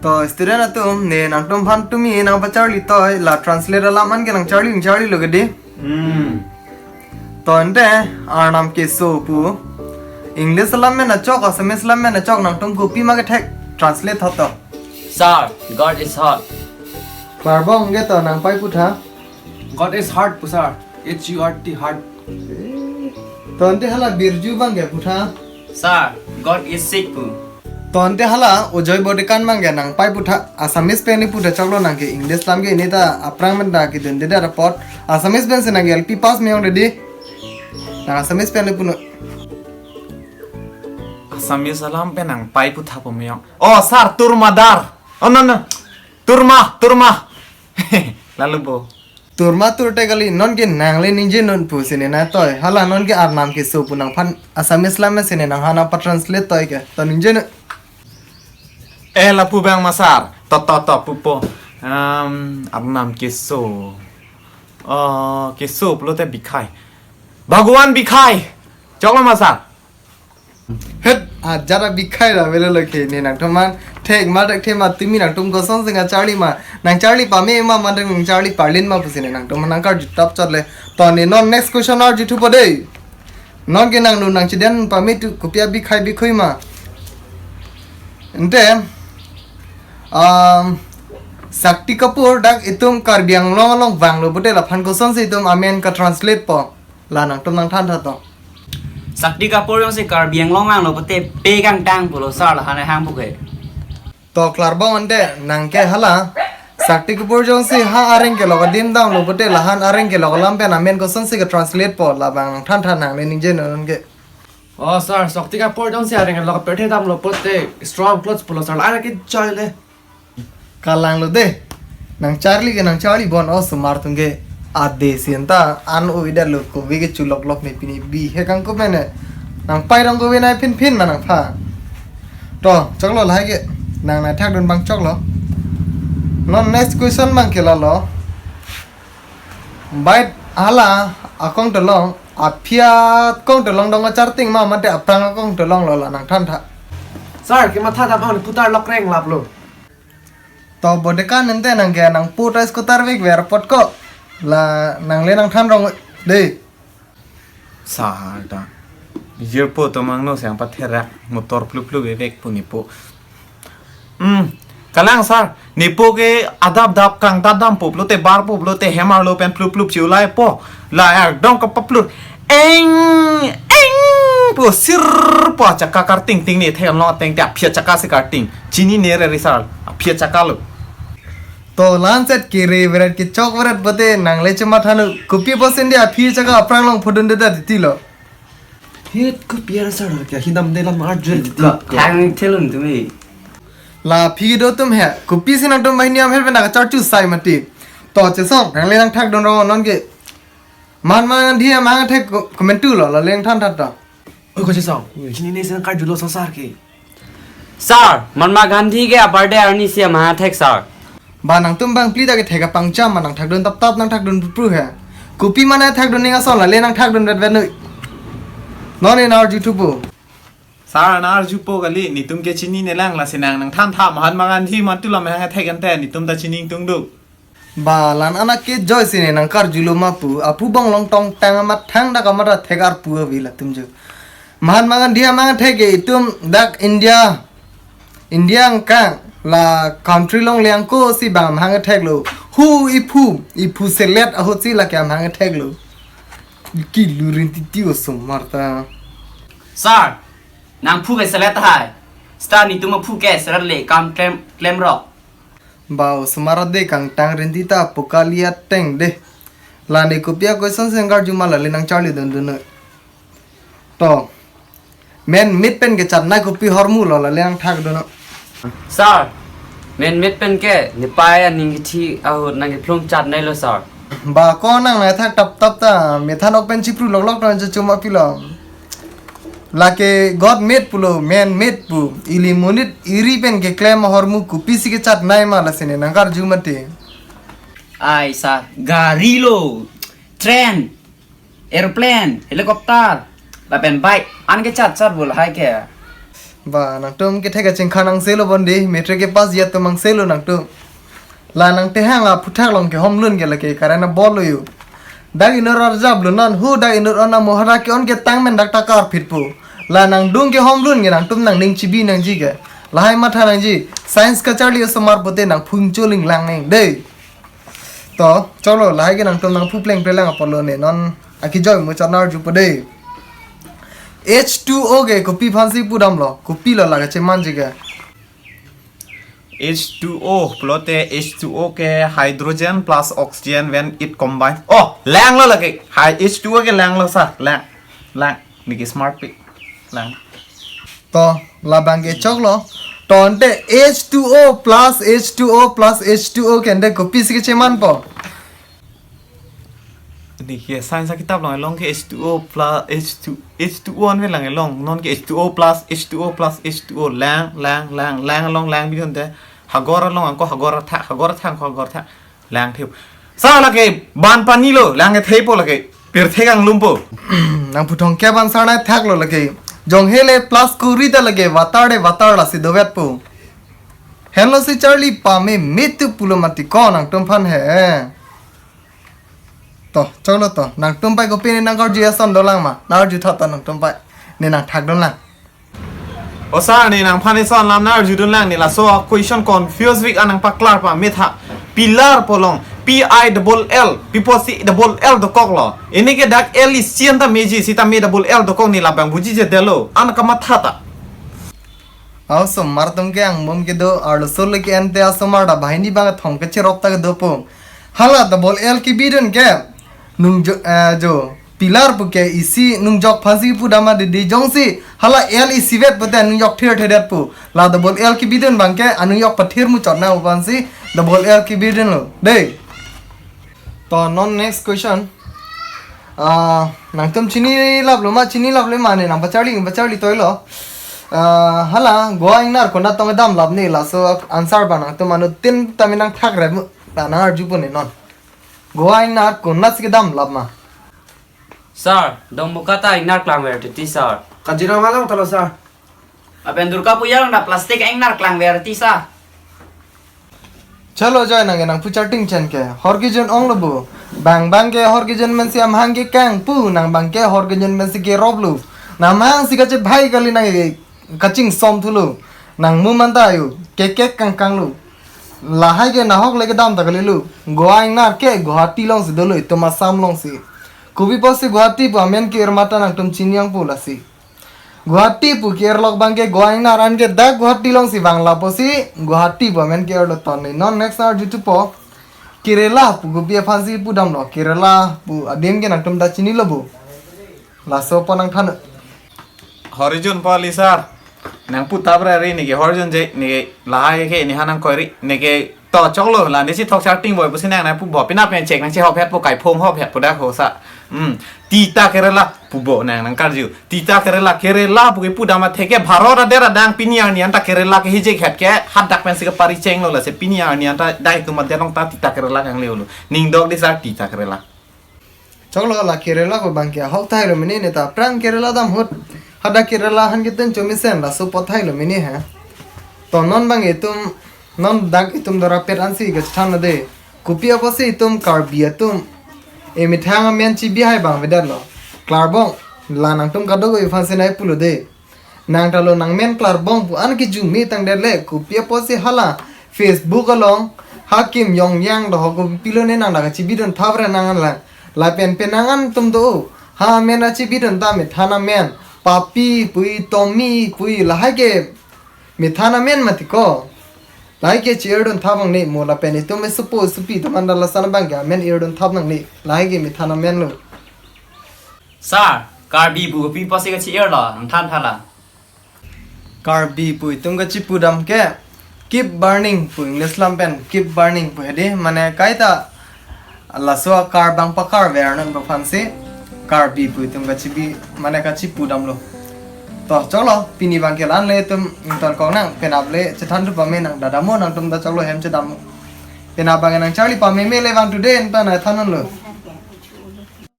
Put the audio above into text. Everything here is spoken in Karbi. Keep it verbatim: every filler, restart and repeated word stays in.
To student atum, ne nangtum aphan tumi nangpacharli toi, la translate alam an ke nangcharli, nangcharlilo kedi. Hmm. To ante, Arnam Keso pu English alam pen achok, Assamese alam pen achok, nangtum kopi ma kethek translate tha to. Sir, God is heart. Parbong ke to nangpai pu tha. God is heart pu sir. H U R T, heart. To ante hala Birju abang ke pu tha. Sir, God is sick pu. To ante hala Ojoy Bodekan abang ke nangpai pu tha. Assamese pen ni pu tha choklo, nang ke English alam ke ini ta aphrang pen ta kedunde det apot. Assamese pensi nang ke L P pass me-ong ready. Nang Assamese pen ni pu non. Assamese alam pen nangpai pu tha pu me-ong. Oh, sir, turmadar. Oh, no, no. Turma, turma. Lalu bo. Turma turte kali, non ke nangle ningje non pusi ne na toi. Hala non ke Arnam Keso pu nangphan Assamese alam si ne nangphan nangpa translate toi ke. To ningje non. Eh, lapu abang ma sir. To, to, to, pupo. Um, Arnam Keso. Oh, Keso pulote Bikhai. Bhagwan Bikhai. Choklo ma sir. Het, ajat a Bikhai ra avelo lo ke, ne nangtum aphan thek ma dak the ma, tumi nangtum kosonsi nangcharli ma, nangcharli pame ma, ma dak nangcharli parlin ma pusi ne nangtum aphan nangkarju tap chot le. To ne non next question arju thupo dei. Non ke nang nu nangchedun pame tu kopi a Bikhai Bikhoi ma. Ante, um, Shakti Kapoor dak itum Karbi Anglong along vanglo pute laphan kosonsi itum amen ka translate po. La nangtum nangthan tha to. Shakti Kapoor jongsi Karbi Anglong vanglo pute pe kangtang pulo sir, lahan hang pu ke. To klarbom ante, nang ke hala Shakti Kapoor jongsi ha areng kelok adim damlo pute lahan areng kelok alam pen amen kosonsi ke translate po, labang nangthan tha, nangle ningje non ke. Oh sir, Shakti Kapoor jongsi areng kelok apethe damlo pute strong clothes pulo sir, la ke choi le. Kalanglo dei. Nangcharli ke nangcharli bon, osomar atum ke ade sin ta an-o-i detlo, kove ke chuloklok ne pini bi he kangkup mene. Nangpai rong kove nai phin phin ma nangpha. To, choklo lahai ke. Nang nangthakdun abang choklo. Non next question abang ke lalo. Bait hala akong telong, aphi akong telong dong acharting ma mate aphrang akong telong lo, la nangthan tha. Sir, kematha ta bang putar lok reng laplo. To Bodekan ante nang ke nangpu ta scooter vek ver apot ko. La nangle nangthan rong dei. Sir ta. Jirpo tomang no siang patherak motor plup plup vek pu nipo. Hmm. Kalang sir, nipo ke adap dap kangtat dampo pulote, barpo pulote hem arlo pen plup plup chiulai po. La ekdom kapaplur. Eng, eng, pu sir pu achaka karting ting ne thek lo teng te aphi achaka si karting. Chinine re risal, aphi achaka lo. To la-an set kere veret kechok veret pute nangle chematha non, kopi apotsi ne aphi achaka aphrang along phodunde det titi lo. Hit kopi ara sir ke hidam de lam arjun titi. Ka hang thelun tumi. La aphi do atum he, kopisi nangtum banghini amher pen nangkacharchu sai mati. To chesong, nangle nangthakdun rong non ke. Mahatma Gandhi amahang thek ko-, komantu lo, la le nangthan tha to. Oi, ko chesong. Oi. Chinine si nangkarjulo so sir ke. Sir, Mahatma Gandhi ke aparte arni si amahang thek sir. Ba nangtum bang pli ta kethek apangcham ma nangthakdun tap tap nangthakdun pru pru he. Kopi ma nangthakdun ning ason, la le nangthakdun vet vet noi. Non ne nang-arju thupo. Sir nang-arjupo kali, nitum ke chinine lang, lasi nang nangthan tha, Mahatma Gandhi mantu lam hang thek ante nitum ta chiningtungduk. Ba la-an anak ke joy si ne nangkarjulo ma pu, apu bong long tong tang amat thang dak amat ra thek arpu ave latum jo. Mahatma Gandhi amahang thek ke itum dak India, India angkang la country longle angko si bang amahang theklo. Hu iphu, iphu selet ahut si lake amahang theklo. Kilurin titi osomar ta. Sir, nangphu ke selet hai. Star nitum aphu ke selet le kam klem, klem rok. Ba osomar ade kangtang rinti ta pokali ateng dei. La ne kopi a question si nangkarju ma, la le nangcharlidun dun noi. To. Men mit pen kechatnei kopi ahormu lo, la le nangthakdun noi. Sir, men mit pen ke nepei aning kithi ahut nangkephlung chatnei lo sir. Ba ko nang nangthak tap tap ta, methan ok pen chipru lok lok ta chuchuma pilo. Lake God made pulo, man made pu. Ili monit iri pen keklem ahormu kopisi kechatnei ma, lasi ne nangkarju mati. Ai sir, gari lo, train, aeroplane, helicopter, lapen bike, an kechat chat bo lahai ke. Ba, nangtum kethek kachingkhan angselo bondi, matric kepass ji atum angselo nangtum. La nang tehang aphuthak along kehom lun ke lake current abol lo yo. Dak inut arjap lo non hu dak inut on amo hara ke-on ketang men dak ta karphit po. La nangdung kehom lun ke nangtum nangning chibi nangji ke. Lahai matha nangji, science kacharli osomar pute nangphu choling lang neng dei. To, choklo, lahai ke nangtum nangphu plengple lang apotlo ne, non akejoi muchot nang arjupo dei. H two O ke kopi aphansi pudamlo, kopilo la kachemanji ke. H two O pulote H two O ke hydrogen plus oxygen when it combine. Oh, langlo lake. Hi, H two O ke langlo sir. Lang. Lang. Neke smart pi. Lang. To, labang ke choklo. To ante H two O plus H two O plus H two O ke ante kopisi kachemanpo. Neke science akitap along, along ke H two O plus H two, H two O anve lang along. Non ke H two O plus H two O plus H two O lang, lang, lang, lang along lang bidun te. Hagor along angko hagor athak, hagor athak angko hagor athak. Lang theu. Sir lake banpani lo, lang ke theipo lake. Pirthek anglumpo. Nangphuthong ke ban sir nangthaklo lake. Jong hele plus kuri ta lake water de water lasi dovetpo. Henlo si charli pame metu pulo mati ko nangtum aphan he. To, choklo to. Nangtum pai kopi ne nangkarju ason dolang ma. Nang arjutha to nangtum pai. Ne nangthakdun lang. O sir, ne nangphan eson alam nang arjudun lang, ne laso question confuse vik an nangpaklar pametha. Pillar pu along, P I double L, pi apotsi double L dokoklo. Ini ke dak L isi anta meji, sitame double L dokok, ne labang bujijedetlo. An kamatha ta. Aw, osomar atum ke angbong kedo, arloso le ke ante osomar ta banghini bang thong kecherop ta kedopo. Hala double L kebidun ke. Nung jo, eh, jo. Pillar pu ke isi nungjok aphansi pudam ma didi jongsi hala L isivet pute anungjok thirthedetpo. La double L kebidun abang ke anungjok pathir muchot nang aphansi double L kebidunlo. Dei. To non next question. Ah, nangtum chinilaplo ma, chinilaplo ma ne nangpacharli, nangpacharli toilo. Ah, hala, Goa ingnar konat tong damlap ne laso answer abang nangtum anuttin tame nangthakre mu. Ta nang arjupo ne non. Goa ingnar konatsi kedamlap ma. Sir, Dongmukak ta ingnar klangver titi, sir. Kaziranga along talo, sir. Lapen Durga Puja along ta plastic ingnar klangver titi, sir. Chalo joi nang nangpu charting chen ke. Hor kejun onglo bo. Bang bang ke hor kejun mensi amahang kekang pu. Nang bang ke hor kejun mensi keroplo. Nang amahang si kachebhai kali nang ke kachingsom thulo. Nang mu manta ayu. Kekek kangkanglo. Lahai ke nahok le kedam ta kalilo. Goa ingnar ke Guwahati alongsi dolo, itum Assam alongsi. Kopi apotsi Guwahati pu amen ke-ir ma ta nangtum chini nangpo lasi. Guwahati pu ke-irlok bang ke Goa ingnar an ke dak Guwahati alongsi vanglo apotsi Guwahati pu amen ke-irlo, to ne non next arjuthupo. Kerala pu kopi aphansi pudamlo. Kerala pu adim ke nangtum ta chinilo bo. Laso pu nangthan. Hor kejun pu kali sir. Nangpu tabre ri neke hor kejun je neke lahai ke neha nangkoi ri neke to choklo la nesi thok charting boi pusi nang nangpu bo pina pen chek nang chehophetpo, kaiphonghophetpo dak ho sir. Hmm. Tita Kerala pu bo nang nangkarju. Tita Kerala, Kerala pu kepudam atheke Bharat adet adang pini arni anta Kerala kehijekhet ke hadak pensi keparichenglo, lasi pini arni anta dai tu madelong ta Tita Kerala kanglelo. Ning dok di sir Tita Kerala. Choklo la Kerala pu bang ke ahok thailo mene ne ta aphrang Kerala dam ahut. Hadak Kerala aphan ketun chomisen laso apot thailo mene he. To non bang itum non dak itum dorapet ansi kachethan lo dei. Kopi apotsi itum Karbi atum emethang amen chibihai bang vedetlo. Klarbong la nangtum kadokave aphansi nai pulo dei. Nang talo nangmen klarbong pu an kejumi tangdet le, kopi apotsi hala Facebook along ha Kim Yong Yang do ho kopilo ne nang dak kachibidun thapre nang an lang. Lapen penang an atum do ha amen achibidun ta methan amen. Papi pui, Tommy pui, lahai ke methan amen mati ko. Lahai ke che-irdun thap nangne mo lapen itum esopo esopi atum an ta lason abang ke amen irdun thap nangne. Lahai ke methan amen lo. Sir, Karbi pu kopi apotsi kache-irlo, nangthan tha la. Karbi pu itum kachipudam ke keep burning pu English lam pen keep burning pu hedi, mane kaita laso akar bang pakarver non aphansi Karbi pu itum kachibi mane kachipudamlo. To choklo pini bang ke la-an le itum ingtonkok nang, penap le chethan thu pame nang, dadamo nangtum ta choklo hem chedam. Penap bang nang charli pameme le bang today anta nangthan unlo.